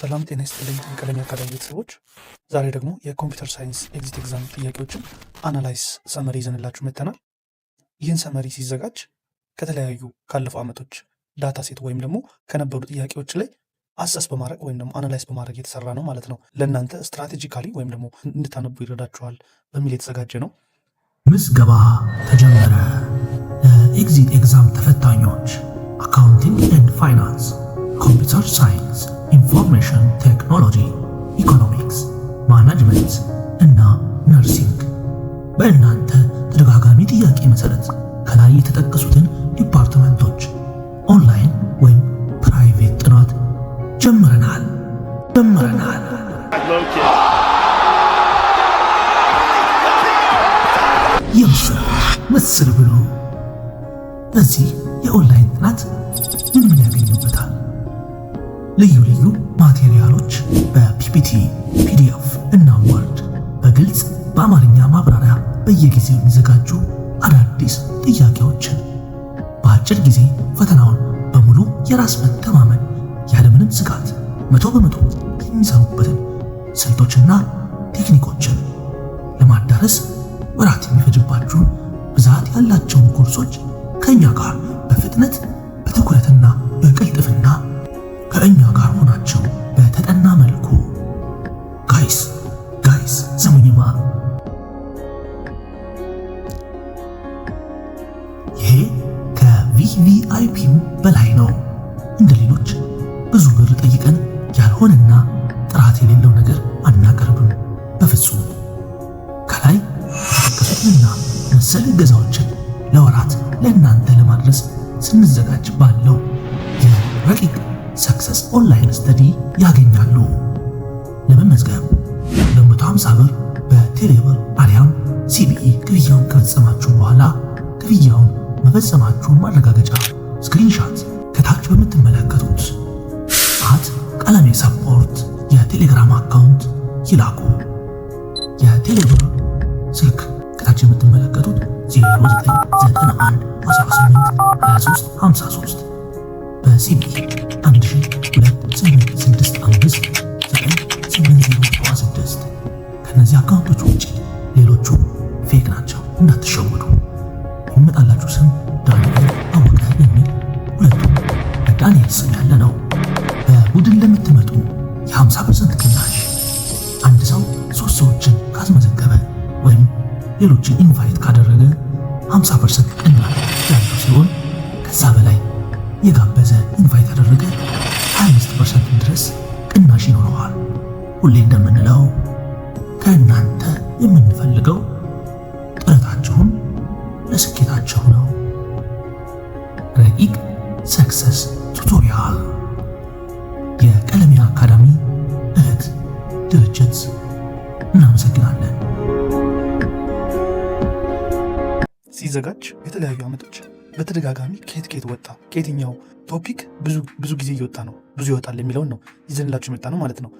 ሰላም ጤና ይስጥልኝ የቀለሜ አካዳሚ ቤተሰቦች፣ ዛሬ ደግሞ የ computer science exit exam ጥያቄዎችን analyze summary ይዘንላችሁ መጥተናል። ይህን summary ሲዘጋጅ ከተለያዩ ካለፉ ዓመቶች data set ወይም ደግሞ ከነበሩ ጥያቄዎች ላይ assess በማድረግ ወይም ደግሞ analyze በማድረግ የተሰራ ነው ማለት ነው። ለእናንተ strategically ወይም ደግሞ እንድታነቡ ይረዳችኋል በሚል የተዘጋጀ ነው። ምዝገባ ተጀመረ። ለ exit exam ተፈታኞች accounting and finance፣ computer science፣ information technology፣ economics፣ management እና nursing በእናንተ ተደጋጋሚ ጥያቄ መሰረት ከላይ የተጠቀሱትን department ኦች online ወይም private ጥናት ጀምረናል ጀምረናል። Low kick. የምስራች ምስር ብሉ። በዚህ የኦንላይን ጥናት ምን ምን ያገኙበታል? ልዩ ልዩ material ኦች በ PPT፣ PDF እና Word በግልጽ በአማርኛ ማብራሪያ በየጊዜው የሚዘጋጁ አዳዲስ ጥያቄዎችን በአጭር ጊዜ ፈተናውን በሙሉ የራስ መተማመን ያለምንም ስጋት 100% የሚሰሩበትን ስልቶችና ቴክኒኮችን ለማዳረስ ወራት የሚፈጅባችሁን ብዛት ያላቸውን ኮርሶች ከእኛ ጋር በፍጥነት፣ በትኩረትና በቅልጥፍና ከእኛ ጋር ሆናችሁ በተጠና መልኩ። Guys, guys፣ ስሙኝማ፣ ይሄ ከ VVIP ም በላይ ነው። እንደ ሌሎች ብዙ ብር ጠይቀን ያልሆነና ጥራት የሌለው ነገር አናቀርብም በፍጹም። ከላይ የተጠቀሱትንና መሰል እገዛዎችን ለወራት ለእናንተ ለማድረስ ስንዘጋጅ ባለው የረቂቅ Success online study ያገኛሉ። ለመመዝገብ በ150 ብር በቴሌብር አሊያም CBE ክፍያውን ከፈጸማችሁ በኋላ ክፍያውን መፈጸማችሁን ማረጋገጫ screenshot ከታች በምትመለከቱት @ቀለሜ support የቴሌግራም account ይላኩ። የቴሌብር ስልክ ከታች የምትመለከቱት 0991 18 23 53፣ በ CBE 1286 988076። ከእነዚህ account ኦች ውጭ ሌሎቹ fake ናቸው፣ እንዳትሸወዱ። የሚመጣላችሁ ስም ዳንኤል አወቀ የሚል ሁለቱም በዳንኤል ስም ያለ ነው። በቡድን ለምትመጡ የ50% ቅናሽ፣ አንድ ሰው ሶስት ሰዎችን ካስመዘገበ ወይም ሌሎችን invite ካደረገ 50% ቅናሽ ያለው ሲሆን ከዛ በላይ የጋበዘ፣ invite ያደረገ 25% ድረስ ቅናሽ ይኖረዋል። ሁሌ እንደምንለው ከእናንተ የምንፈልገው ጥረታችሁን ለስኬታችሁ ነው። ረቂቅ Success Tutorial የቀለሜ አካዳሚ እህት ድርጅት። እናመሰግናለን። ሲዘጋጅ የተለያዩ ዓመቶች በተደጋጋሚ ከየት ከየት ወጣ፣ ከየትኛው topic ብዙ ብዙ ጊዜ እየወጣ ነው፣ ብዙ ይወጣል የሚለውን ነው ይዘንላችሁ የመጣ ነው ማለት ነው።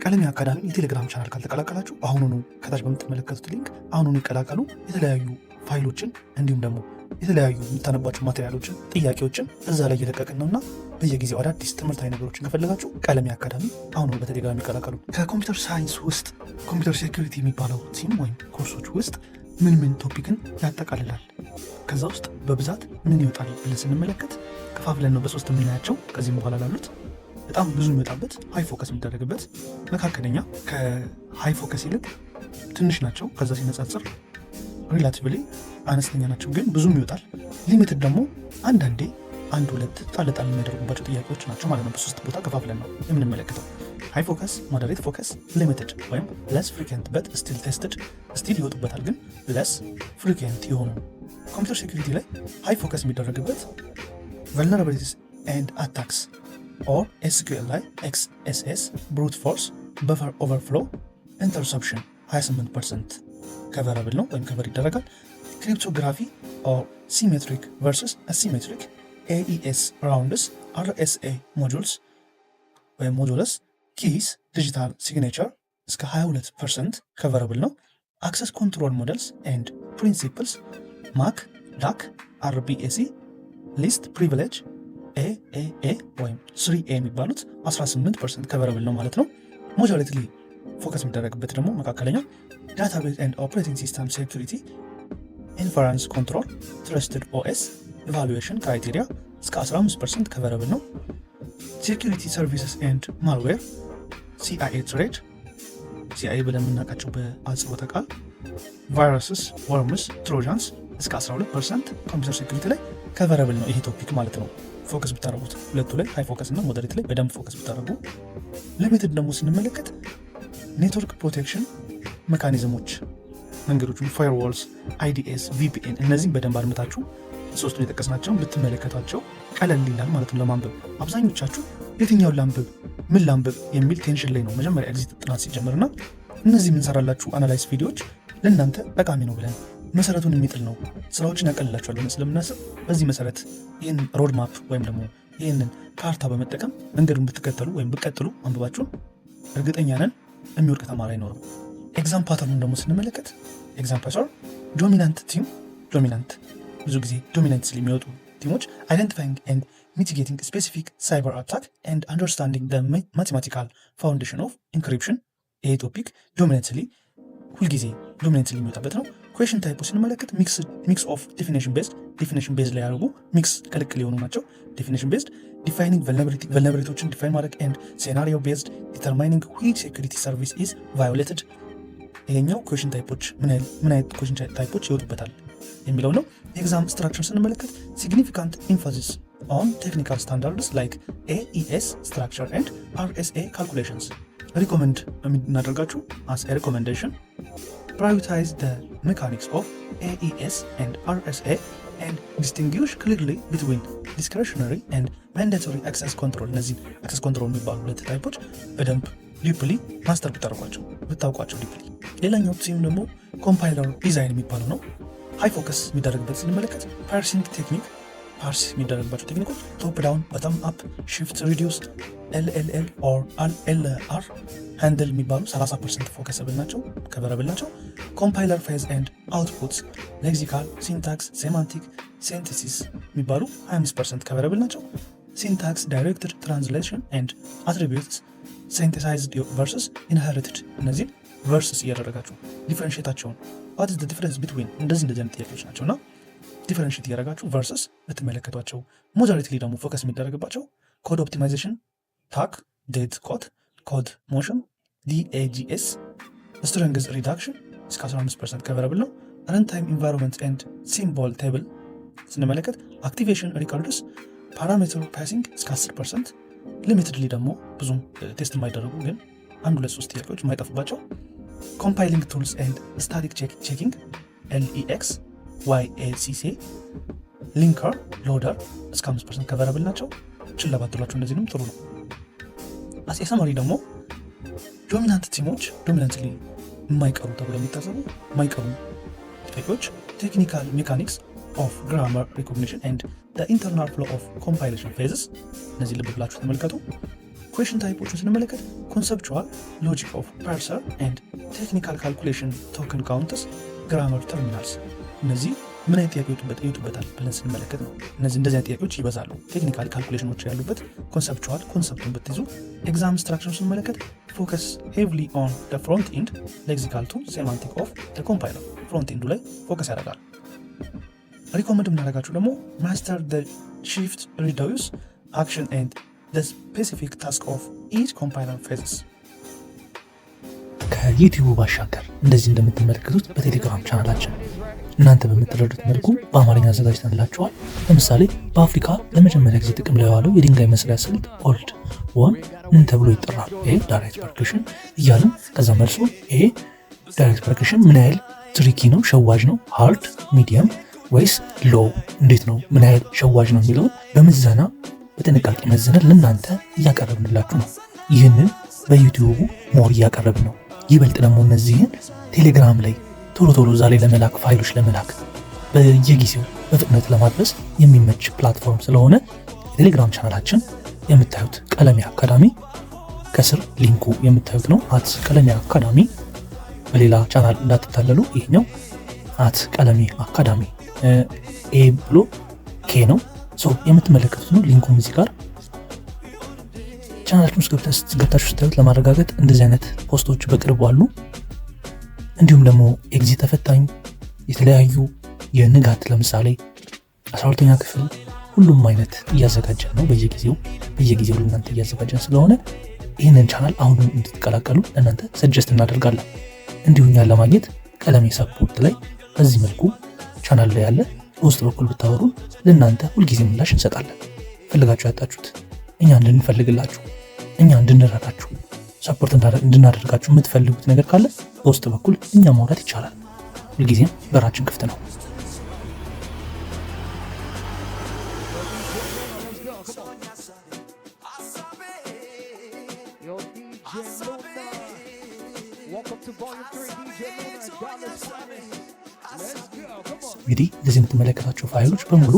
ቀለሜ አካዳሚ የቴሌግራም ቻናል ካልተቀላቀላችሁ አሁኑኑ ከታች በምትመለከቱት link አሁኑኑ ይቀላቀሉ። የተለያዩ ፋይሎችን እንዲሁም ደግሞ የተለያዩ የምታነቧቸው material ኦችን፣ ጥያቄዎችን እዛ ላይ እየለቀቅን ነውና በየጊዜው አዳዲስ ትምህርታዊ ነገሮችን ከፈለጋችሁ ቀለሜ አካዳሚ አሁኑኑ በቴሌግራም ይቀላቀሉ። ከ computer science ውስጥ computer security የሚባለው theme ወይም ኮርሶች ውስጥ ምን ምን topic ን ያጠቃልላል? ከዛ ውስጥ በብዛት ምን ይወጣል ብለን ስንመለከት ከፋፍለን ነው በሶስት የምናያቸው። ከዚህም በኋላ ላሉት በጣም ብዙ የሚወጣበት፣ high focus የሚደረግበት፣ መካከለኛ፣ ከ high focus ይልቅ ትንሽ ናቸው። ከዛ ሲነጻጽር relatively አነስተኛ ናቸው፣ ግን ብዙም ይወጣል። Limited ደግሞ አንዳንዴ አንድ ሁለት ጣል ጣል የሚያደርጉባቸው ጥያቄዎች ናቸው ማለት ነው። በሶስት ቦታ ከፋፍለን ነው የምንመለከተው። High focus፣ moderate focus፣ limited ወይም less frequent but still tested፣ still ይወጡበታል ግን less frequent የሆኑ። Computer security ላይ high focus የሚደረግበት vulnerabilities and attacks or SQLi XSS፣ brute force፣ buffer overflow፣ interception 28% coverable ነው ወይም cover ይደረጋል። Cryptography or symmetric versus asymmetric፣ AES rounds፣ RSA modules ወይም modulus፣ keys፣ digital signature እስከ 22% coverable ነው። Access control models and principles፣ MAC፣ DAC፣ RBAC፣ least privilege፣ A A A ወይም three A የሚባሉት 18% coverable ነው ማለት ነው። Moderately focus የሚደረግበት ደግሞ መካከለኛ database and operating system security፣ inference control፣ trusted OS evaluation criteria እስከ 15% coverable ነው። Security services and malware፣ CIA triad፣ CIA ብለን የምናውቃቸው በአጽሮተ ቃል viruses፣ worms፣ trojans እስከ 12% computer security ላይ coverable ነው ይሄ topic ማለት ነው። Focus ብታደረጉት ሁለቱ ላይ high focus እና moderate ላይ በደንብ focus ብታደረጉ። Limited ደግሞ ስንመለከት network protection mechanism ኦች መንገዶች፣ firewalls፣ IDS፣ VPN እነዚህም በደንብ አድምታችሁ ሶስቱን የጠቀስናቸውን ብትመለከቷቸው ቀለል ይላል ማለት ነው ለማንበብ። አብዛኞቻችሁ የትኛውን ላንብብ፣ ምን ላንብብ የሚል tension ላይ ነው መጀመሪያ exit ጥናት ሲጀምርና እነዚህ የምንሰራላችሁ analyze ቪዲዮዎች ለእናንተ ጠቃሚ ነው ብለን፣ መሰረቱን የሚጥል ነው፣ ስራዎችን ያቀልላችኋል ብለን ስለምናስብ በዚህ መሰረት ይህን road map ወይም ደግሞ ይህንን ካርታ በመጠቀም መንገዱን ብትከተሉ ወይም ብትቀጥሉ አንብባችሁን እርግጠኛ ነን የሚወድቅ ተማሪ አይኖርም። Exam pattern ኑን ደግሞ ስንመለከት exam pattern dominant theme፣ dominant ብዙ ጊዜ dominant የሚወጡ theme ኦች identifying and mitigating specific cyber attack and understanding mathematical foundation of encryption። ይሄ topic dominantly ሁልጊዜ dominantly የሚወጣበት ነው። Question type ኡ ስንመለከት mix of definition based፣ definition based ላይ ያደርጉ mix ቅልቅል የሆኑ ናቸው። Definition based defining vulnerability ዎችን define ማድረግ and scenario based determining which security service is violated። ይሄኛው question type ኦች ምን አይነት question type ኦች ይወጡበታል የሚለው ነው። Exam structure ስንመለከት significant emphasis on technical standards like AES structure and RSA calculations። Recommend የምናደርጋችሁ as recommendation prioritize the mechanics of AES and RSA and distinguish clearly between discretionary and mandatory access control። እነዚህ access control የሚባሉ ሁለት type ኦች በደንብ deeply master ብታደርጓቸው፣ ብታውቋቸው deeply። ሌላኛው theme ደግሞ compiler design የሚባለው ነው። High focus የሚደረግበት ስንመለከት parsing technique፣ parse የሚደረግባቸው technique ኦች top down፣ bottom up፣ shift reduce፣ LLL or LR handle የሚባሉ 30% focusable ናቸው፣ coverable ናቸው። Compiler phase and outputs፣ lexical፣ syntax፣ semantic synthesis የሚባሉ 25% coverable ናቸው። Syntax directed translation and attributes፣ synthesized versus inherited፣ እነዚህን versus እያደረጋችሁ differentiate ኣቸውን፣ what is difference between፣ እንደዚህ እንደዚህ አይነት ጥያቄዎች ናቸው እና differentiate እያደረጋችሁ versus ብትመለከቷቸው። Moderately ደግሞ focus የሚደረግባቸው code optimization፣ TAC፣ DAT COT፣ code motion፣ DAGs፣ strength reduction እስከ 15% coverable ነው። Runtime environment and symbol table ስንመለከት activation records፣ parameter passing እስከ 10%። Limitedly ደግሞ ብዙም test የማይደረጉ ግን አንድ ሁለት ሶስት ጥያቄዎች የማይጠፉባቸው compiling tools and static checking፣ LEX፣ YACC፣ linker፣ loader እስከ 5% coverable ናቸው። ችላ ባትሏቸው እነዚህንም ጥሩ ነው። As a summary ደግሞ dominant theme ኦች፣ dominantly የማይቀሩ ተብሎ የሚታሰቡ የማይቀሩ ጥያቄዎች technical mechanics of grammar recognition and internal flow of compilation phases፣ እነዚህ ልብ ብላችሁ ተመልከቱ። Question type ኦችን ስንመለከት conceptual logic of parser and technical calculation፣ token counts፣ grammar terminals፣ እነዚህ ምን አይነት ጥያቄ ይወጡበታል ብለን ስንመለከት ነው። እነዚህ እንደዚህ አይነት ጥያቄዎች ይበዛሉ። Technical calculation ኦች ያሉበት conceptual concept ኡን ብትይዙ። Exam structure ስንመለከት focus heavily on front end lexical to semantic of compiler፣ front end ኡ ላይ focus ያደርጋል። Recommend የምናደርጋችሁ ደግሞ master shift reduce action and specific task of each compiler phases። ከዩቲዩቡ ባሻገር እንደዚህ እንደምትመለከቱት በቴሌግራም ቻናላችን እናንተ በምትረዱት መልኩ በአማርኛ አዘጋጅተንላችኋል። ለምሳሌ በአፍሪካ ለመጀመሪያ ጊዜ ጥቅም ላይ የዋለው የድንጋይ መስሪያ ስልት Oldowan ምን ተብሎ ይጠራል? ይሄ direct percussion እያልን ከዛ መልሶ ይሄ direct percussion ምን ያህል tricky ነው፣ ሸዋጅ ነው፣ hard፣ medium ወይስ low፣ እንዴት ነው፣ ምን ያህል ሸዋጅ ነው የሚለውን በምዘና በጥንቃቄ መዘነን ለእናንተ እያቀረብንላችሁ ነው። ይህንን በዩቲዩቡ more እያቀረብን ነው። ይበልጥ ደግሞ እነዚህን ቴሌግራም ላይ ቶሎ ቶሎ እዛ ላይ ለመላክ፣ ፋይሎች ለመላክ በየጊዜው በፍጥነት ለማድረስ የሚመች platform ስለሆነ የቴሌግራም ቻናላችን የምታዩት ቀለሜ አካዳሚ ከስር link ኡ የምታዩት ነው። @ቀለሜ አካዳሚ፣ በሌላ ቻናል እንዳትታለሉ። ይሄኛው @ቀለሜ አካዳሚ A ብሎ K ነው። So የምትመለከቱት ነው። Link ኡም እዚህ ጋር ቻናላችን ውስጥ ገብታችሁ ስታዩት ለማረጋገጥ እንደዚህ አይነት post ኦች በቅርቡ አሉ። እንዲሁም ደግሞ exit ተፈታኝ፣ የተለያዩ የንጋት፣ ለምሳሌ 12ኛ ክፍል፣ ሁሉም አይነት እያዘጋጀን ነው። በየጊዜው በየጊዜው ለእናንተ እያዘጋጀን ስለሆነ ይህንን ቻናል አሁኑ እንድትቀላቀሉ ለእናንተ suggest እናደርጋለን። እንዲሁ እኛን ለማግኘት ቀለሜ support ላይ በዚህ መልኩ ቻናል ላይ ያለ በውስጥ በኩል ብታወሩን ለእናንተ ሁልጊዜ ምላሽ እንሰጣለን። ፈልጋችሁ ያጣችሁት እኛ እንድንፈልግላችሁ፣ እኛ እንድንረዳችሁ፣ support እንድናደርጋችሁ የምትፈልጉት ነገር ካለ በውስጥ በኩል እኛ ማውራት ይቻላል። ሁልጊዜም በራችን ክፍት ነው። Yo, DJ Luna. Welcome to Volume 3, DJ Luna, Dallas Finest. Let's go. Come on. እንግዲህ እንደዚህ የምትመለከታቸው ፋይሎች በሙሉ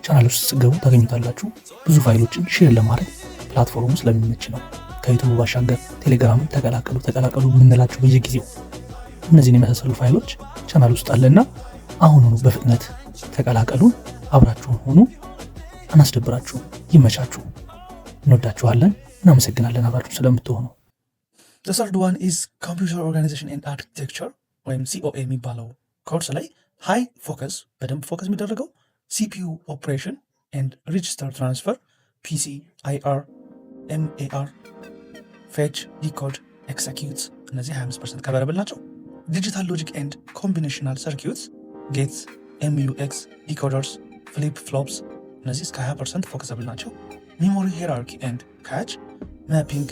ቻናል ውስጥ ስትገቡ ታገኙታላችሁ። ብዙ ፋይሎችን share ለማድረግ platform ኡ ስለሚመች ነው። ከ YouTube ባሻገር ቴሌግራምን ተቀላቀሉ ተቀላቀሉ የምንላቸው በየጊዜው እነዚህን የመሳሰሉ ፋይሎች ቻናል ውስጥ አለና አሁኑኑ በፍጥነት ተቀላቀሉን፣ አብራችሁን ሆኑ፣ አናስደብራችሁም። ይመቻችሁ። እንወዳችኋለን። እናመሰግናለን አብራችሁን ስለምትሆኑ። The third one is Computer Organization and Architecture ወይም COA የሚባለው ኮርስ ላይ high focus፣ በደንብ focus የሚደረገው CPU operation and register transfer፣ PC IR MAR፣ fetch፣ decode፣ execute፣ እነዚህ 25% coverable ናቸው። Digital logic and combinational circuits፣ gates፣ MUX፣ decoders፣ flip flops፣ እነዚህ እስከ 20% focusable ናቸው። Memory hierarchy and cache mapping፣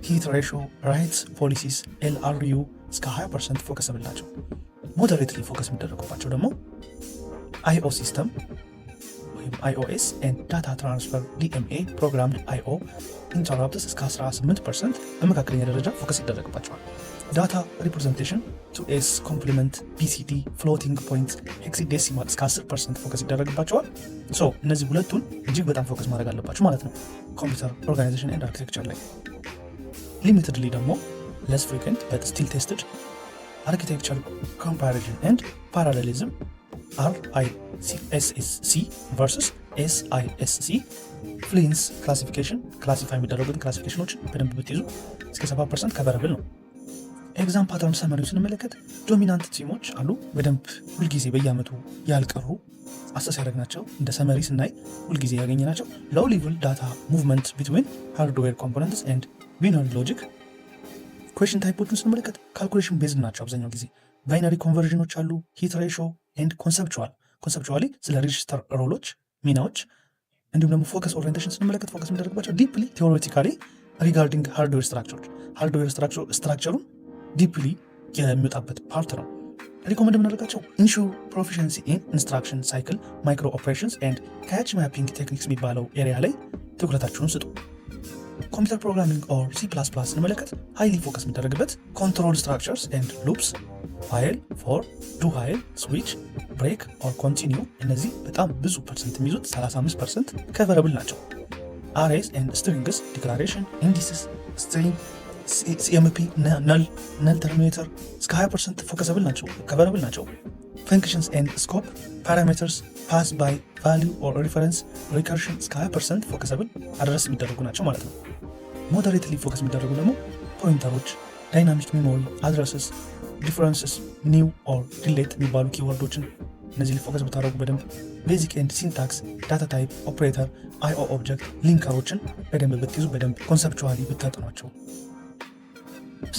hit ratio፣ write policies፣ LRU እስከ 20% focusable ናቸው። Moderately focus የሚደረጉባቸው ደግሞ IO system ወይም IOS and data transfer፣ DMA፣ programmed IO፣ interrupts እስከ 18% በመካከለኛ ደረጃ focus ይደረግባቸዋል። Data representation፣ 2's complement፣ BCD፣ floating point፣ hexadecimal እስከ 10% focus ይደረግባቸዋል። So እነዚህ ሁለቱን እጅግ በጣም focus ማድረግ አለባችሁ ማለት ነው computer organization and architecture ላይ። Limitedly ደግሞ less frequent but still tested architecture comparison and parallelism፣ RISC versus SISC፣ Flynn's classification፣ classify የሚደረጉትን classification ኦችን በደንብ ብትይዙ እስከ 7% coverable ነው። Exam pattern summary ው ስንመለከት dominant theme ኦች አሉ። በደንብ ሁልጊዜ በየዓመቱ ያልቀሩ assess ያደረግናቸው፣ እንደ summary ስናይ ሁልጊዜ ያገኘናቸው low level data movement between hardware components and binary logic። Question type ኦቹን ስንመለከት calculation based ናቸው። አብዛኛው ጊዜ binary conversion ኦች አሉ፣ hit ratio and conceptually ስለ register role ኦች፣ ሚናዎች። እንዲሁም ደግሞ focus orientation ስንመለከት focus የሚደረግባቸው deeply theoretically regarding hardware structure ኦች፣ hardware structure ኡን deeply የሚወጣበት part ነው። Recommend የምናደርጋቸው ensure proficiency in instruction cycle፣ micro operations and cache mapping techniques የሚባለው area ላይ ትኩረታችሁን ስጡ። Computer programming or C++ ስንመለከት highly focus የሚደረግበት control structures and loops፣ while፣ for፣ do while፣ switch፣ break or continue፣ እነዚህ በጣም ብዙ percent የሚይዙት 35% coverable ናቸው። Arrays and strings፣ declaration፣ indices፣ string፣ CMP፣ null፣ null terminator እስከ 20% focusable ናቸው፣ coverable ናቸው። Functions and scope፣ parameters፣ pass by value or reference፣ recursion እስከ 20% focusable address የሚደረጉ ናቸው ማለት ነው። Moderately focus የሚደረጉ ደግሞ pointer ኦች፣ dynamic memory addresses፣ dereferences፣ new or delete የሚባሉ keyword ኦችን እነዚህ focus ብታደረጉ በደንብ፣ basic and syntax፣ data type፣ operator፣ IO object፣ linker ኦችን በደንብ ብትይዙ፣ በደንብ conceptually ብታጠኗቸው።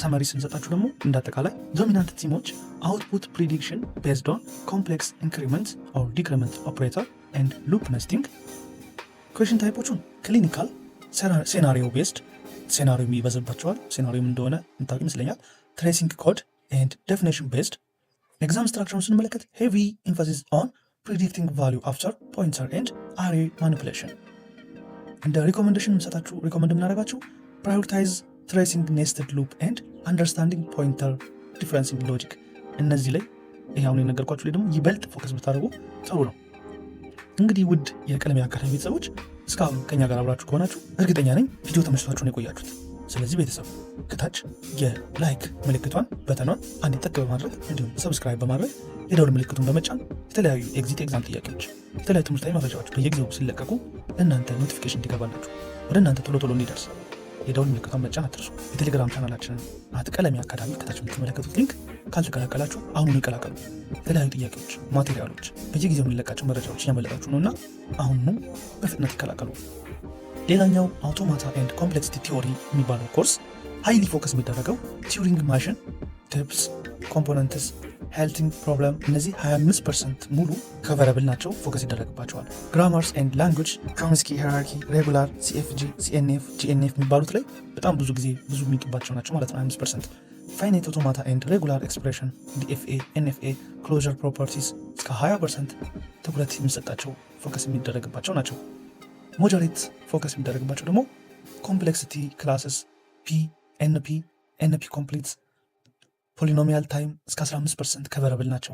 Summary ስንሰጣችሁ ደግሞ እንዳጠቃላይ dominant theme ኦች output prediction based on complex increment or decrement operator and loop nesting። Question type ኦቹን clinical፣ scenario based፣ scenario የሚበዝባቸዋል። Scenario እንደሆነ የምታውቅ ይመስለኛል። Tracing code and definition based። Exam structure ኡን ስንመለከት heavy emphasis on predicting value after pointer and array manipulation። እንደ recommendation የምንሰጣችሁ፣ recommend የምናደርጋችሁ prioritize tracing nested loop and understanding pointer dereferencing logic። እነዚህ ላይ፣ ይህ አሁን የነገርኳችሁ ላይ ደግሞ ይበልጥ focus ብታደርጉ ጥሩ ነው። እንግዲህ ውድ የቀለሜ አካዳሚ ቤተሰቦች፣ እስካሁን ከኛ ጋር አብራችሁ ከሆናችሁ እርግጠኛ ነኝ ቪዲዮ ተመችቷችሁ ነው የቆያችሁት። ስለዚህ ቤተሰብ ከታች የ like ምልክቷን button ኗን አንድ ጠቅ በማድረግ እንዲሁም subscribe በማድረግ የደውል ምልክቱን በመጫን የተለያዩ exit exam ጥያቄዎች፣ የተለያዩ ትምህርታዊ መረጃዎች በየጊዜው ሲለቀቁ እናንተ notification እንዲገባላችሁ፣ ወደ እናንተ ቶሎ ቶሎ እንዲደርስ የደውል ምልክቷን መጫን አትርሱ። የቴሌግራም ቻናላችንን @ቀለሜ አካዳሚ ከታች የምትመለከቱት link ካልተቀላቀላችሁ አሁኑን ይቀላቀሉ። የተለያዩ ጥያቄዎች፣ material ኦች፣ በየጊዜው የምንለቃቸው መረጃዎች እያመለጣችሁ ነው እና አሁኑኑ በፍጥነት ይቀላቀሉ። ሌላኛው automata and complexity theory የሚባለው course highly focus የሚደረገው Turing machine፣ types፣ components፣ halting problem እነዚህ 25% ሙሉ coverable ናቸው፣ focus ይደረግባቸዋል። Grammars and language፣ Chomsky hierarchy፣ regular፣ CFG፣ CNF፣ GNF የሚባሉት ላይ በጣም ብዙ ጊዜ ብዙ የሚጡባቸው ናቸው ማለት ነው 25%። Finite automata and regular expression፣ DFA፣ NFA፣ closure properties እስከ 20% ትኩረት የሚሰጣቸው focus የሚደረግባቸው ናቸው። Moderate focus የሚደረግባቸው ደግሞ complexity classes፣ P፣ NP፣ NP complete፣ polynomial time እስከ 15% coverable ናቸው።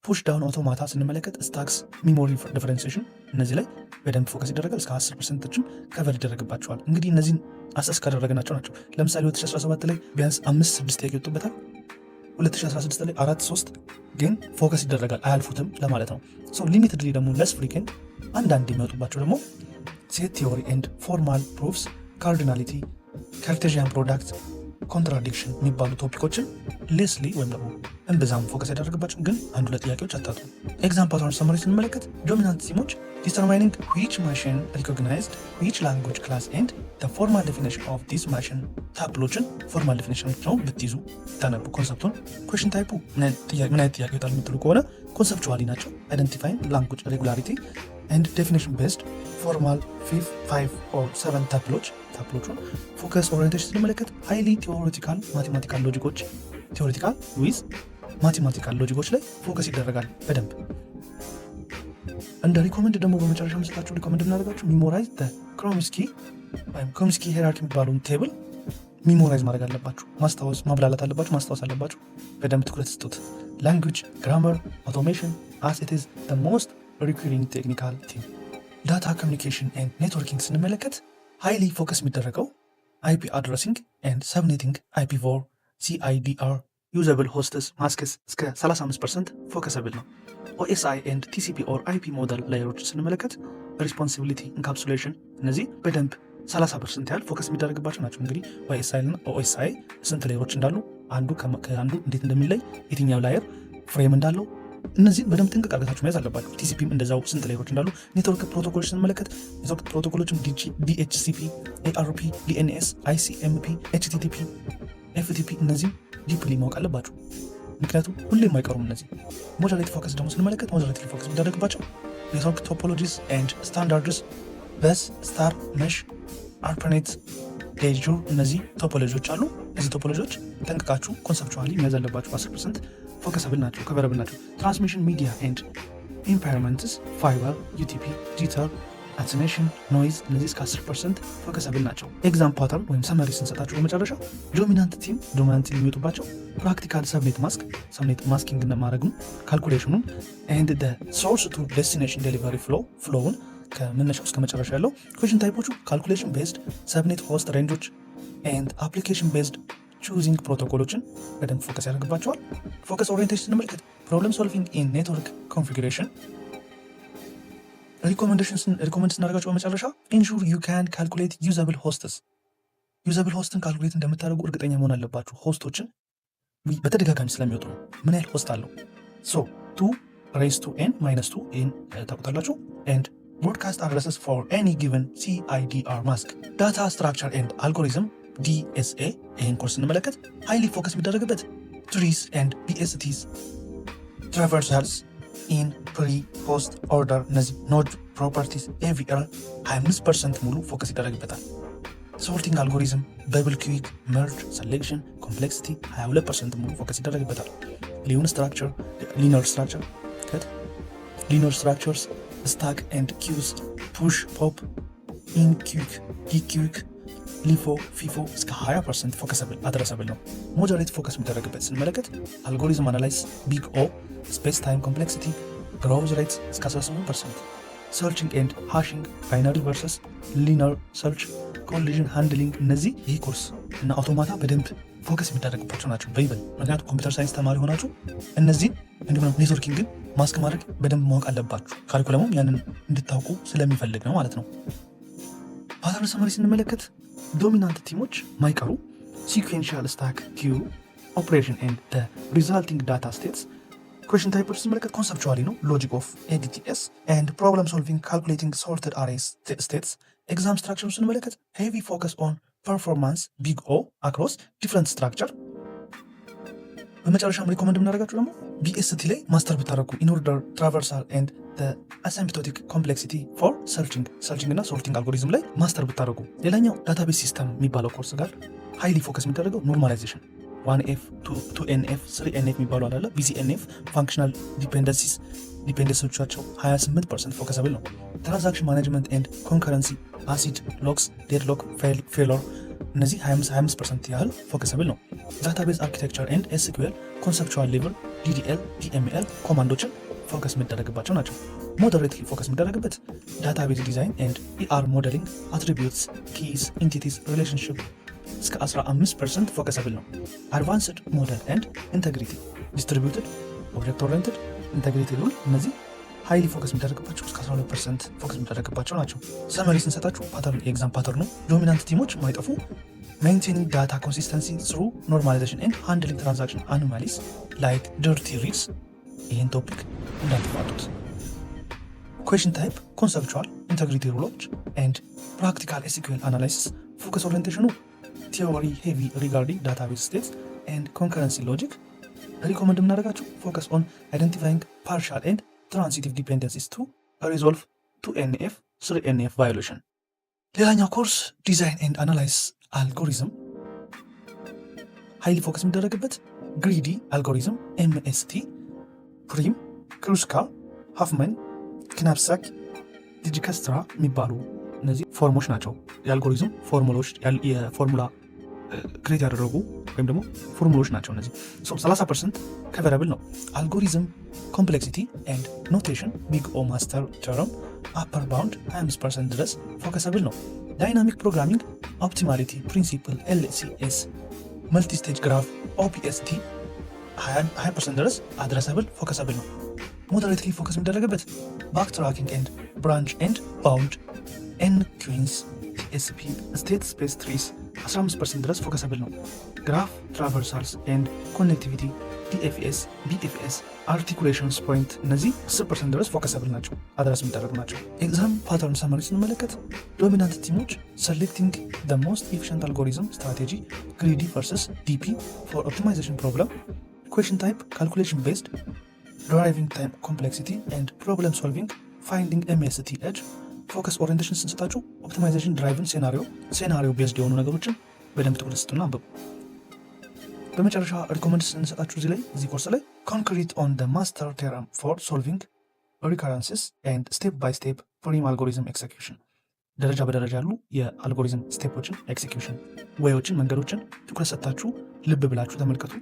Push down automata ስንመለከት stacks፣ memory differentiation እነዚህ ላይ በደንብ focus ይደረጋል። እስከ 10% ኦችም cover ይደረግባቸዋል። እንግዲህ እነዚህን assess ካደረግናቸው ናቸው። ለምሳሌ 2017 ላይ ቢያንስ አምስት ስድስት ጥያቄ ይወጡበታል። 2016 ላይ አራት ሶስት ግን focus ይደረጋል፣ አያልፉትም ለማለት ነው። So limitedly ደግሞ less frequent አንዳንድ የሚወጡባቸው ደግሞ set theory and formal proofs፣ cardinality፣ Cartesian product፣ contradiction የሚባሉ topic ኦችን lessly ወይም ደግሞ እምብዛም focus ያደረግባቸው ግን አንድ ሁለት ጥያቄዎች አታጡ። Exam pattern summary ስንመለከት dominant theme ኦች determining which machine recognized which language class and formal definition of this machine tuple ኦችን formal definition ነው ብትይዙ ታነቡ concept ኡን። Question type ኡ ምን አይነት ጥያቄ ይወጣል የምትሉ ከሆነ conceptually ናቸው። Identifying language regularity and definition based formal five or seven tuple ኦቹን። Focus orientation ስንመለከት highly theoretical mathematical logic ኦች፣ theoretical with mathematical logic ኦች ላይ focus ይደረጋል በደንብ። እንደ recommend ደግሞ በመጨረሻ መስጣችሁ recommend እናደርጋችሁ memorize Kromsky ወይም Kromsky hierarchy የሚባለውን table memorize ማድረግ አለባችሁ። ማስታወስ ማብላላት አለባችሁ፣ ማስታወስ አለባችሁ። በደንብ ትኩረት ስጡት። Language፣ grammar፣ automation as it is the most recurring technical theme። Data communication and networking ስንመለከት highly focus የሚደረገው IP addressing and subnetting፣ IPv4፣ CIDR፣ usable hosts masks እስከ 35% focusable ነው። OSI and TCP or IP model layer ኦችን ስንመለከት responsibility፣ encapsulation እነዚህ በደንብ 30% ያህል focus የሚደረግባቸው ናቸው። እንግዲህ OSI እና OSI ስንት layer ኦች እንዳሉ፣ አንዱ ከአንዱ እንዴት እንደሚለይ፣ የትኛው layer frame እንዳለው እነዚህን በደንብ ጥንቅቅ አድርጋችሁ መያዝ አለባችሁ። TCP ም እንደዛው ስንት layer ኦች እንዳሉ። Network protocol ኦች ስንመለከት network protocol ኦችም DHCP፣ ARP፣ DNS፣ ICMP፣ HTTP፣ FTP እነዚህም deeply ማወቅ አለባችሁ። ምክንያቱም ሁሌም አይቀሩም እነዚህ። Moderate focus ደግሞ ስንመለከት moderate focus የሚደረግባቸው network topologies and standards፣ bus፣ star፣ mesh፣ ARPANET፣ de jure እነዚህ topology ዎች አሉ። እነዚህ topology ዎች ጠንቅቃችሁ conceptually መያዝ አለባችሁ። 10% focusable ናቸው፣ coverable ናቸው። Transmission media and impairments፣ fiber፣ UTP፣ jitter፣ attenuation፣ noise እነዚህ እስከ 10% focusable ናቸው። Exam pattern ወይም summary ስንሰጣቸው በመጨረሻ dominant theme፣ dominant የሚወጡባቸው practical subnet mask፣ subnet masking ማድረጉን፣ calculation ኑን and source to destination delivery flow ውን ከመነሻው እስከ መጨረሻ ያለው። Question type ኦቹ calculation based subnet host range ኦች and application based choosing protocol ኦችን በደንብ focus ያደርግባቸዋል። Focus orientation ስንመለከት problem solving in network configuration። Recommendation recommend ስናደርጋቸው በመጨረሻ ensure you can calculate usable hosts፣ usable host ን calculate እንደምታደርጉ እርግጠኛ መሆን አለባችሁ። Host ኦችን በተደጋጋሚ ስለሚወጡ ነው። ምን ያህል host አለው? So two raise to n minus two ን ታውቁታላችሁ and broadcast addresses for any given CIDR mask። Data structure and algorithm፣ DSA፣ ይህን ኮርስ ስንመለከት highly focus የሚደረግበት trees and BSTs፣ traversals in pre post order እነዚህ node properties፣ AVL 25% ሙሉ focus ይደረግበታል። Sorting algorithm፣ bubble quick፣ merge፣ selection፣ complexity 22% ሙሉ focus ይደረግበታል። Linear structures፣ stack and queues፣ push pop፣ enqueue፣ dequeue፣ LIFO፣ FIFO እስከ 20% focusable addressable ነው። Moderate focus የሚደረግበት ስንመለከት algorithm analysis፣ big O፣ space time complexity፣ growth rate እስከ 18%። Searching and hashing፣ binary versus linear search፣ collision handling፣ እነዚህ ይህ ኮርስ እና automata በደንብ focus የሚደረግባቸው ናቸው በይበል። ምክንያቱም computer science ተማሪ ሆናችሁ እነዚህን እንዲሁም networking ን mask ማድረግ በደንብ ማወቅ አለባችሁ። Curriculum ኡም ያንን እንድታውቁ ስለሚፈልግ ነው ማለት ነው። Pattern summary ስንመለከት dominant theme ኦች ማይቀሩ sequential stack፣ queue operation and resulting data states። Question type ኦች ስንመለከት conceptually ነው፣ logic of ADTs and problem solving, calculating sorted array states። Exam structure ኡ ስንመለከት heavy focus on performance, big O across different structure። በመጨረሻም recommend የምናደርጋችሁ ደግሞ BST ላይ master ብታደረጉ in order traversal and asymptotic complexity for searching እና sorting algorithm ላይ master ብታደረጉ። ሌላኛው database system የሚባለው ኮርስ ጋር highly focus የሚደረገው normalization፣ 1NF፣ 2NF፣ 3NF የሚባሉ አላለ፣ BCNF፣ functional dependencies፣ dependency ዎቻቸው 28% focusable ነው። Transaction management and concurrency፣ ACID፣ locks፣ deadlock፣ failure፣ እነዚህ 25% ያህል focusable ነው። Database architecture and SQL conceptual level፣ DDL፣ DML command ኦችን focus የሚደረግባቸው ናቸው። Moderately focus የሚደረግበት database design and ER modeling፣ attributes፣ keys፣ entities፣ relationship እስከ 15% focusable ነው። Advanced model and integrity፣ distributed፣ object oriented፣ integrity rule፣ እነዚህ highly focus የሚደረግባቸው እስከ 12% focus የሚደረግባቸው ናቸው። Summary ስንሰጣችሁ pattern፣ የ exam pattern ኡ dominant theme ኦች ማይጠፉ maintaining data consistency through normalization and handling transaction anomalies like dirty reads፣ ይህን topic እንዳትፋቱት። Question type conceptual፣ integrity rule ኦች and practical SQL analysis። Focus orientation ኡ theory heavy regarding database states and concurrency logic። Recommend የምናደርጋችሁ focus on identifying partial and transitive dependencies to resolve 2NF, 3NF violation። ሌላኛው course design and analyze algorithm፣ highly focus የሚደረግበት greedy algorithm፣ MST፣ Prim፣ Kruskal፣ Huffman፣ Knapsack፣ Dijkstra የሚባሉ እነዚህ form ኦች ናቸው። የ algorithm formula ዎች፣ የ formula create ያደረጉ ወይም ደግሞ ፎርሙሎች ናቸው እነዚህ። 30% coverable ነው። Algorithm complexity and notation፣ big O master theorem፣ upper bound 25% ድረስ focusable ነው። Dynamic programming፣ optimality principle፣ LCS፣ multistage graph፣ OPST 20% ድረስ addressable focusable ነው። Moderately focus የሚደረግበት backtracking and branch and bound፣ N queens፣ TSP፣ state space trees 15% ድረስ focusable ነው። Graph traversals and connectivity፣ DFS፣ BFS፣ articulations point፣ እነዚህ 10% ድረስ focusable ናቸው፣ address የሚደረጉ ናቸው። Exam pattern summary ስንመለከት dominant theme ኦች selecting the most efficient algorithm strategy፣ greedy versus DP for optimization problem። Question type calculation based፣ driving time complexity and problem solving, finding MST edge። Focus orientation ስንሰጣችሁ optimization driven scenario based የሆኑ ነገሮችን በደንብ ትኩረት ስጡና አንብቡ። በመጨረሻ recommend ስንሰጣችሁ እዚህ ላይ፣ እዚህ ኮርስ ላይ concrete on the master theorem for solving recurrences and step by step Prim algorithm execution፣ ደረጃ በደረጃ ያሉ የ algorithm step ኦችን፣ execution way ኦችን፣ መንገዶችን ትኩረት ሰጥታችሁ ልብ ብላችሁ ተመልከቱ።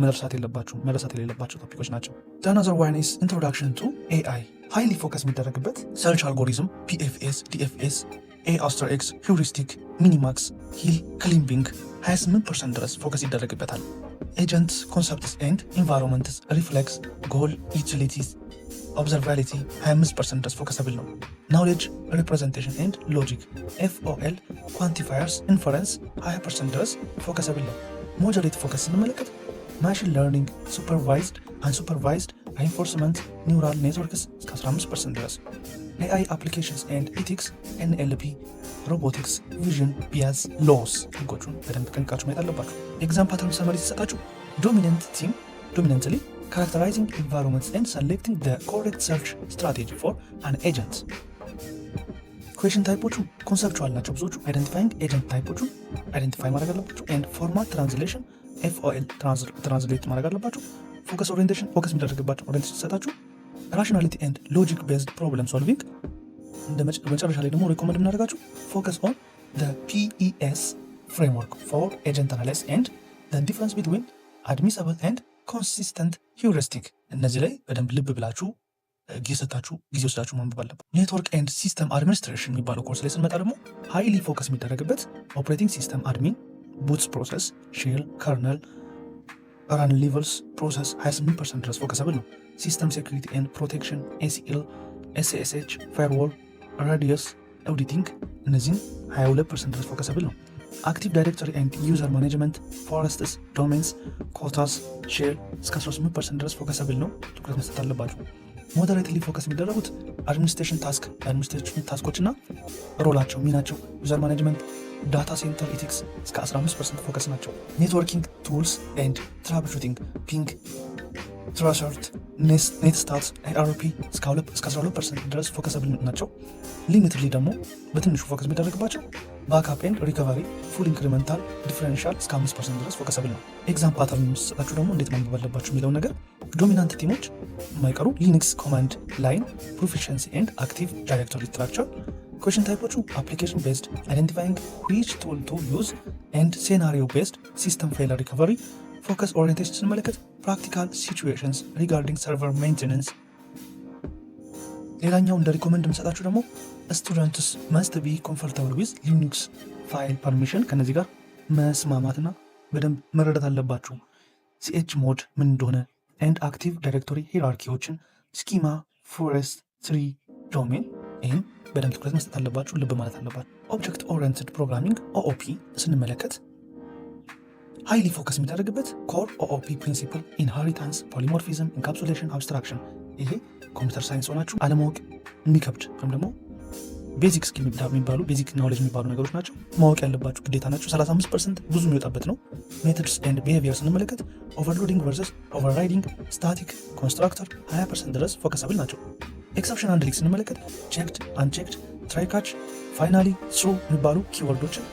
መርሳት የለባችሁ፣ መረሳት የሌለባቸው topic ኦች ናቸው። Another one is introduction to AI፣ highly focus የሚደረግበት search algorithm፣ BFS፣ DFS፣ A asterisk፣ heuristic፣ minimax፣ hill climbing 28% ድረስ focus ይደረግበታል። Agent concepts and environments፣ reflex፣ goal፣ utilities፣ observability 25% ድረስ focusable ነው። Knowledge representation and logic፣ FOL፣ quantifiers፣ inference 20% ድረስ focusable ነው። Moderate focus ስንመለከት machine learning፣ supervised፣ unsupervised፣ reinforcement፣ neural networks እስከ 15% ድረስ፣ AI applications and ethics፣ NLP፣ robotics፣ vision፣ bias፣ laws፣ ህጎቹን በደንብ ጠንቅቃችሁ ማየት አለባችሁ። Exam pattern summary ሲሰጣችሁ dominant theme dominantly characterizing environments and selecting the correct search strategy for an agent። Question type ኦቹ conceptual ናቸው ብዙዎቹ። Identifying agent type ኦቹን identify ማድረግ አለባችሁ and format translation፣ FOL translate ማድረግ አለባችሁ። Focus orientation፣ focus የሚደረግባቸው orientation ሲሰጣችሁ rationality and logic based problem solving። እንደ መጨረሻ ላይ ደግሞ recommend የምናደርጋችሁ focus on PEAS framework for agent analysis and difference between admissible and consistent heuristic። እነዚህ ላይ በደንብ ልብ ብላችሁ ጊዜ ሰጣችሁ፣ ጊዜ ወስዳችሁ ማንበብ አለባችሁ። Network and system administration የሚባለው ኮርስ ላይ ስንመጣ ደግሞ highly focus የሚደረግበት operating system admin፣ boot process፣ shell፣ kernel፣ run levels process 28% ድረስ focusable ነው። System security and protection፣ ACL፣ SSH፣ firewall፣ RADIUS፣ auditing እነዚህን 22% ድረስ focusable ነው። Active Directory and user management፣ forests፣ domains፣ quotas፣ shell እስከ 18% ድረስ focusable ነው። ትኩረት መስጠት አለባችሁ። Moderately focus የሚደረጉት administration task፣ የ administration task ኦች እና role ኣቸው፣ ሚናቸው፣ user management፣ data center ethics እስከ 15% focus ናቸው። Networking tools and troubleshooting፣ ping፣ tracert፣ netstat፣ ARP እስከ 12% ድረስ focusable ናቸው። Limitedly ደግሞ በትንሹ focus የሚደረግባቸው backup and recovery፣ full incremental differential እስከ 5% ድረስ focusable ነው። Exam pattern የሚሰጣችሁ ደግሞ እንዴት ማንበብ አለባችሁ የሚለው ነገር dominant theme ኦች የማይቀሩ Linux command line proficiency and Active Directory structure። Question type ኦቹ application based፣ identifying which tool to use and scenario based system failure recovery። Focus orientation ስንመለከት practical situations regarding server maintenance። ሌላኛው እንደ recommend የምሰጣችሁ ደግሞ students must be comfortable with Linux file permission፣ ከነዚህ ጋር መስማማትና በደንብ መረዳት አለባችሁ። Chmod ምን እንደሆነ and Active Directory hierarchy ዎችን፣ schema፣ forest tree፣ domain፣ ይህም በደንብ ትኩረት መስጠት አለባችሁ፣ ልብ ማለት አለባችሁ። Object oriented programming፣ OOP ስንመለከት highly focus የሚደረግበት core OOP principle፣ inheritance፣ polymorphism፣ encapsulation፣ abstraction። ይሄ computer science ሆናችሁ አለማወቅ የሚከብድ ወይም ደግሞ basic skill የሚባሉ፣ basic knowledge የሚባሉ ነገሮች ናቸው። ማወቅ ያለባችሁ ግዴታ ናቸው። 35% ብዙ የሚወጣበት ነው። Methods and behavior ስንመለከት overloading versus overriding፣ static constructor 20% ድረስ focusable ናቸው። Exception handling ስንመለከት checked፣ unchecked፣ try catch፣ finally፣ throw የሚባሉ keyword ኦችን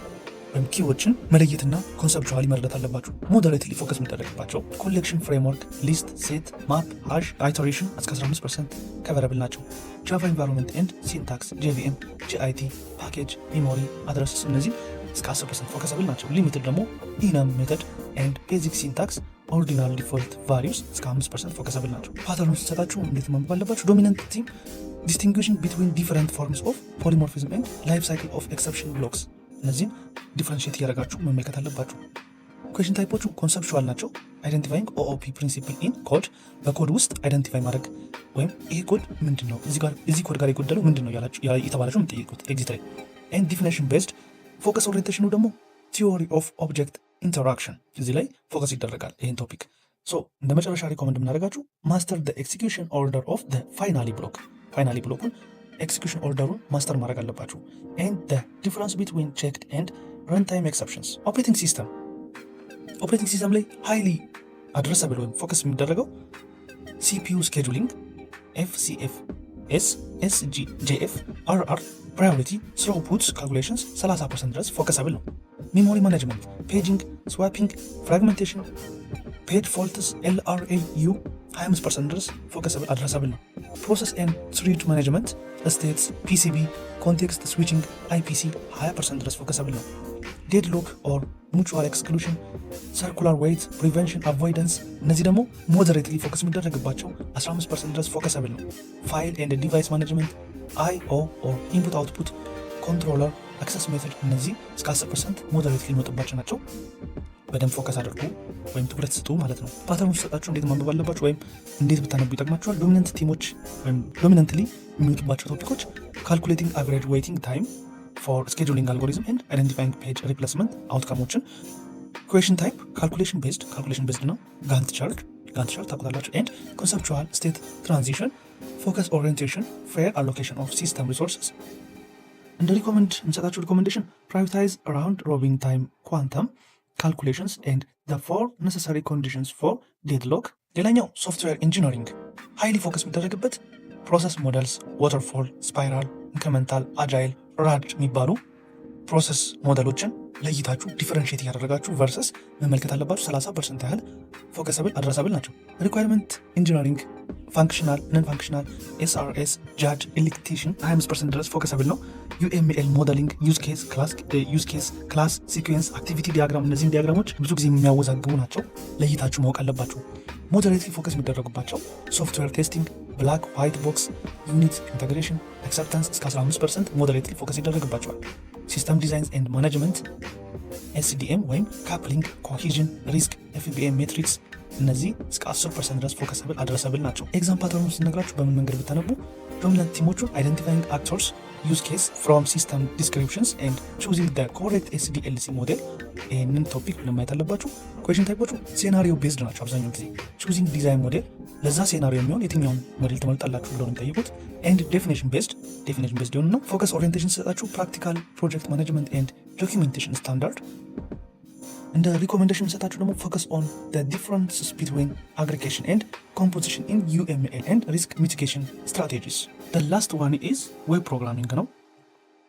ወይም key ዎችን መለየትና conceptually መረዳት አለባችሁ። Moderately focus የሚደረግባቸው collection framework፣ list፣ set፣ map፣ hash፣ iteration እስከ 15% coverable ናቸው። Java environment and syntax፣ JVM፣ JIT፣ package፣ memory፣ addresses እነዚህ እስከ 10% focusable ናቸው። Limited ደግሞ enum method and basic syntax፣ ordinal default values እስከ 5% focusable ናቸው። Pattern ኡ ሲሰጣችሁ እንዴት ማንበብ አለባችሁ? Dominant theme distinguishing between different forms of polymorphism and life cycle of exception blocks፣ እነዚህን differentiate እያደረጋችሁ መመልከት አለባችሁ። Question type ኦቹ conceptual ናቸው። Identifying OOP principle in code፣ በ code ውስጥ identify ማድረግ ወይም ይሄ ኮድ ምንድን ነው፣ እዚህ ኮድ ጋር የጎደለው ምንድን ነው የተባላችሁ የምትጠይቁት exit ላይ and definition based። Focus orientation ኑ ደግሞ theory of object interaction እዚህ ላይ focus ይደረጋል ይህን topic። So እንደ መጨረሻ recommend የምናደርጋችሁ master execution order of finally block፣ finally block ኡን execution order ኡን master ማድረግ አለባችሁ። And difference between checked and runtime exceptions። Operating system ላይ highly addressable ወይም focus የሚደረገው CPU scheduling፣ FCFS፣ SJF፣ RR፣ priority፣ throughput calculations 30% ድረስ focusable ነው። Memory management፣ paging፣ swapping፣ fragmentation፣ page faults፣ LRAU 25% ድረስ focusable addressable ነው። Process and thread management፣ states፣ PCB፣ context switching፣ IPC 20% ድረስ focusable ነው። Deadlock or mutual exclusion፣ circular wait prevention avoidance እነዚህ ደግሞ moderately focus የሚደረግባቸው 15% ድረስ focusable ነው። File and device management፣ IO or input output፣ controller access method እነዚህ እስከ 10% moderately የሚወጡባቸው ናቸው። በደንብ focus አድርጉ ወይም ትኩረት ስጡ ማለት ነው። Pattern ኡ ሲሰጣችሁ እንዴት ማንበብ አለባችሁ ወይም እንዴት ብታነቡ ይጠቅማችኋል? Dominant theme ኦች ወይም dominantly የሚወጡባቸው topic ኦች calculating average waiting time for scheduling algorithm and identifying page replacement outcome ኦችን። Question type calculation based ነው። Gantt chart ታውቁታላችሁ። And conceptual state transition። Focus orientation fair allocation of system resources። እንደ recommend የምሰጣችሁ recommendation prioritize round robin time quantum calculations and the four necessary conditions for deadlock። ሌላኛው software engineering highly focus የሚደረግበት process models፣ waterfall፣ spiral፣ incremental፣ agile፣ RAD የሚባሉ process model ኦችን ለይታችሁ differentiate እያደረጋችሁ versus መመልከት አለባችሁ። 30% ያህል focusable addressable ናቸው። Requirement engineering፣ functional፣ non functional፣ SRS፣ JAD፣ elicitation 25% ድረስ focusable ነው። UML modeling፣ use case፣ class፣ sequence፣ activity diagram፣ እነዚህን diagram ኦች ብዙ ጊዜ የሚያወዛግቡ ናቸው። ለይታችሁ ማወቅ አለባችሁ። Moderately focus የሚደረጉባቸው software testing፣ Black white box፣ unit integration፣ acceptance እስከ 15% moderately focus ይደረግባቸዋል። System designs and management SDM ወይም coupling፣ cohesion፣ risk፣ FBA matrix እነዚህ እስከ 10% ድረስ focusable addressable ናቸው። Exam pattern ኡ ስነግራችሁ በምን መንገድ ብታነቡ dominant theme ኦቹን identifying actors, use case from system descriptions and choosing the correct SDLC model ይህንን topic ምንም ማየት አለባችሁ። Question type ኦቹ scenario based ናቸው። አብዛኛው ጊዜ choosing design model ለዛ scenario የሚሆን የትኛውን ሞዴል ትመርጣላችሁ ብለው ነው የሚጠይቁት። And definition based የሆኑ ነው። Focus orientation ሲሰጣችሁ practical project management and documentation standard። እንደ recommendation የሚሰጣችሁ ደግሞ focus on differences between aggregation and composition in UML and risk mitigation strategies። Last one is web programming ነው።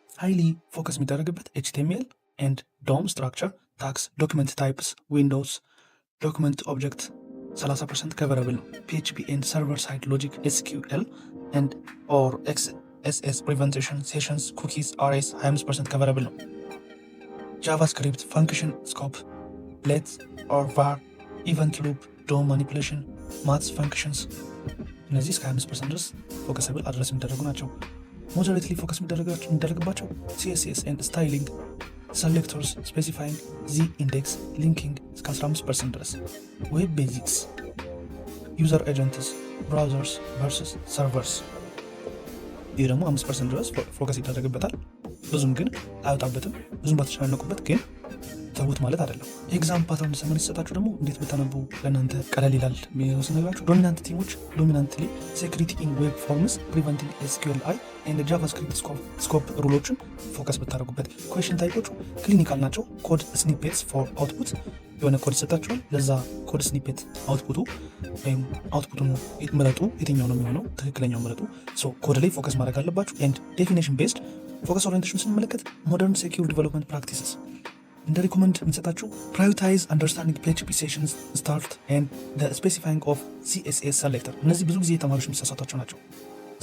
Highly focus የሚደረግበት HTML and DOM structure, tags, document types, windows, document object 30% coverable ነው። PHP and server side logic, SQL and or XSS prevention, sessions, cookies, RS 25% coverable ነው። JavaScript function scope, let or var, event loop, DOM manipulation, math functions እነዚህ እስከ 25% ድረስ focusable address የሚደረጉ ናቸው። Moderately focus የሚደረግባቸው CSS and styling, selectors, specifying z index, linking እስከ 15% ድረስ፣ web basics, user agents, browsers versus servers ይህ ደግሞ 5% ድረስ focus ይደረግበታል። ብዙም ግን አይወጣበትም። ብዙም ባተጨናነቁበት ግን ተዉት ማለት አይደለም። Exam pattern summary ሲሰጣችሁ ደግሞ እንዴት ብታነቡ ለእናንተ ቀለል ይላል የሚለው ስነግራችሁ dominant theme ኦች dominantly security in web forms, preventing SQLi and JavaScript scope rule ኦችን focus ብታደርጉበት። Question type ኦቹ clinical ናቸው። Code snippets for output የሆነ ኮድ ይሰጣችኋል። ለዛ code snippet output ኡ ወይም output ኡን ምረጡ። የትኛው ነው የሚሆነው? ትክክለኛው ምረጡ። ኮድ ላይ focus ማድረግ አለባችሁ። And definition based focus orientation ስንመለከት modern secure development practices። እንደ recommend የምንሰጣችሁ prioritize understanding PHP session start and specifying of CSS selector። እነዚህ ብዙ ጊዜ ተማሪዎች የሚሳሳቷቸው ናቸው።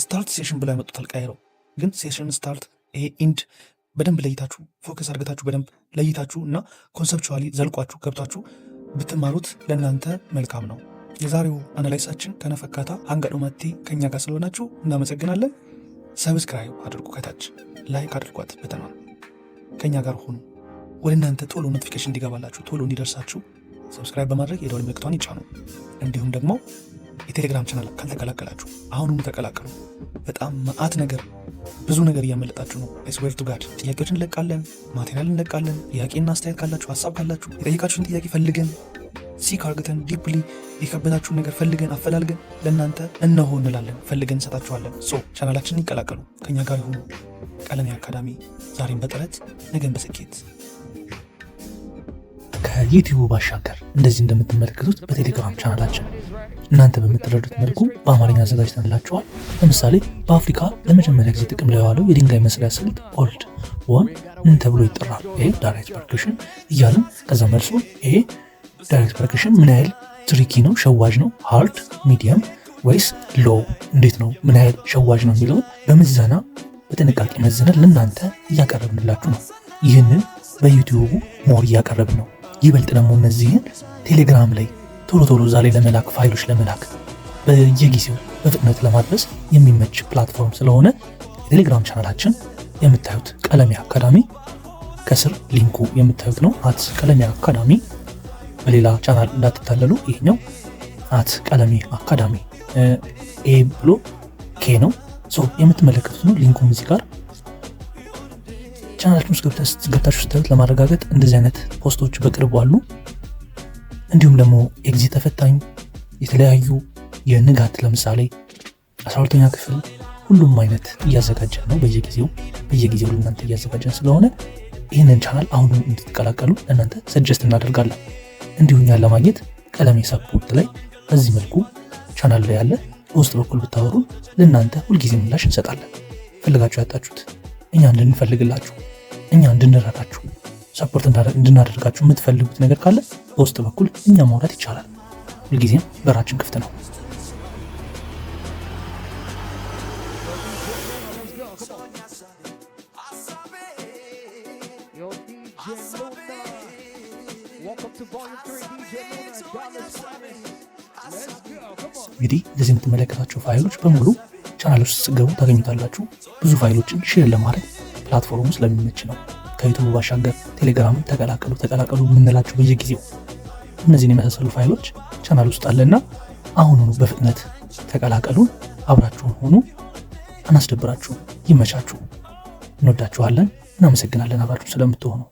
Start session ብለው ያመጡታል ቀይረው፣ ግን session start ይሄ end በደንብ ለይታችሁ focus አድርጋችሁ በደንብ ለይታችሁ እና conceptually ዘልቋችሁ ገብታችሁ ብትማሩት ለእናንተ መልካም ነው። የዛሬው analysis ኣችን kana fakkaata hanga dhumaatti ከኛ ጋር ስለሆናችሁ እናመሰግናለን። Subscribe አድርጉ፣ ከታች like አድርጓት button ኗን ከኛ ጋር ሆኑ። ወደ እናንተ ቶሎ notification እንዲገባላችሁ ቶሎ እንዲደርሳችሁ subscribe በማድረግ የደወል ምልክቷን ይጫኑ። እንዲሁም ደግሞ የቴሌግራም ቻናል ካልተቀላቀላችሁ አሁኑኑ ተቀላቀሉ። በጣም መዓት ነገር ብዙ ነገር እያመለጣችሁ ነው። Swear to God ጥያቄዎችን እንለቃለን፣ material እንለቃለን። ጥያቄና አስተያየት ካላችሁ ሀሳብ ካላችሁ የጠየቃችሁን ጥያቄ ፈልገን seek አርግተን deeply የከበዳችሁን ነገር ፈልገን አፈላልገን ለእናንተ እነሆ እንላለን፣ ፈልገን እንሰጣችኋለን። So channel ኣችንን ይቀላቀሉ፣ ከኛ ጋር ይሁኑ። ቀለሜ አካዳሚ ዛሬም በጥረት ነገን በስኬት። ከዩቲዩቡ ባሻገር እንደዚህ እንደምትመለከቱት በቴሌግራም ቻናላችን እናንተ በምትረዱት መልኩ በአማርኛ አዘጋጅተንላችኋል። ለምሳሌ በአፍሪካ ለመጀመሪያ ጊዜ ጥቅም ላይ የዋለው የድንጋይ መስሪያ ስልት Oldowan ምን ተብሎ ይጠራል? ይሄ direct percussion እያልን ከዛ መልሶ ይሄ direct percussion ምን ያህል tricky ነው፣ ሸዋጅ ነው፣ hard፣ medium ወይስ low፣ እንዴት ነው፣ ምን ያህል ሸዋጅ ነው የሚለውን በምዘና በጥንቃቄ መዝነን ለእናንተ እያቀረብንላችሁ ነው። ይህንን በዩቲዩቡ more እያቀረብን ነው። ይበልጥ ደግሞ እነዚህን ቴሌግራም ላይ ቶሎ ቶሎ እዛ ላይ ለመላክ ፋይሎች ለመላክ በየጊዜው በፍጥነት ለማድረስ የሚመች platform ስለሆነ የቴሌግራም ቻናላችን የምታዩት ቀለሜ አካዳሚ ከስር link ኡ የምታዩት ነው። @ቀለሜ አካዳሚ በሌላ ቻናል እንዳትታለሉ። ይሄኛው @ቀለሜ አካዳሚ A ብሎ K ነው የምትመለከቱት ነው። Link ኡም እዚህ ጋር ቻናላችን ውስጥ ገብታችሁ ስታዩት ለማረጋገጥ እንደዚህ አይነት post ኦች በቅርቡ አሉ። እንዲሁም ደግሞ exit ተፈታኝ የተለያዩ የንጋት ለምሳሌ 12ኛ ክፍል ሁሉም አይነት እያዘጋጀን ነው። በየጊዜው በየጊዜው ለእናንተ እያዘጋጀን ስለሆነ ይህንን ቻናል አሁኑ እንድትቀላቀሉ ለእናንተ suggest እናደርጋለን። እንዲሁ እኛን ለማግኘት ቀለሜ support ላይ በዚህ መልኩ ቻናል ላይ ያለ በውስጥ በኩል ብታወሩን ለእናንተ ሁልጊዜ ምላሽ እንሰጣለን። ፈልጋችሁ ያጣችሁት እኛ እንድንፈልግላችሁ እኛ እንድንረዳችሁ support እንድናደርጋችሁ የምትፈልጉት ነገር ካለ በውስጥ በኩል እኛ ማውራት ይቻላል። ሁልጊዜም በራችን ክፍት ነው። Let's go. Come on. Yo, DJ Luna. Welcome to Volume 3, DJ Luna, Dallas Finest. Let's go. Come on. እንግዲህ እንደዚህ የምትመለከታቸው ፋይሎች በሙሉ ቻናል ውስጥ ስትገቡ ታገኙታላችሁ። ብዙ ፋይሎችን share ለማድረግ platform ኡ ስለሚመች ነው። ከ YouTube ባሻገር ቴሌግራምን ተቀላቀሉ ተቀላቀሉ የምንላችሁ በየጊዜው እነዚህን የመሳሰሉ ፋይሎች ቻናል ውስጥ አለና አሁኑኑ በፍጥነት ተቀላቀሉን። አብራችሁን ሆኑ። አናስደብራችሁም። ይመቻችሁ። እንወዳችኋለን። እናመሰግናለን አብራችሁ ስለምትሆኑ።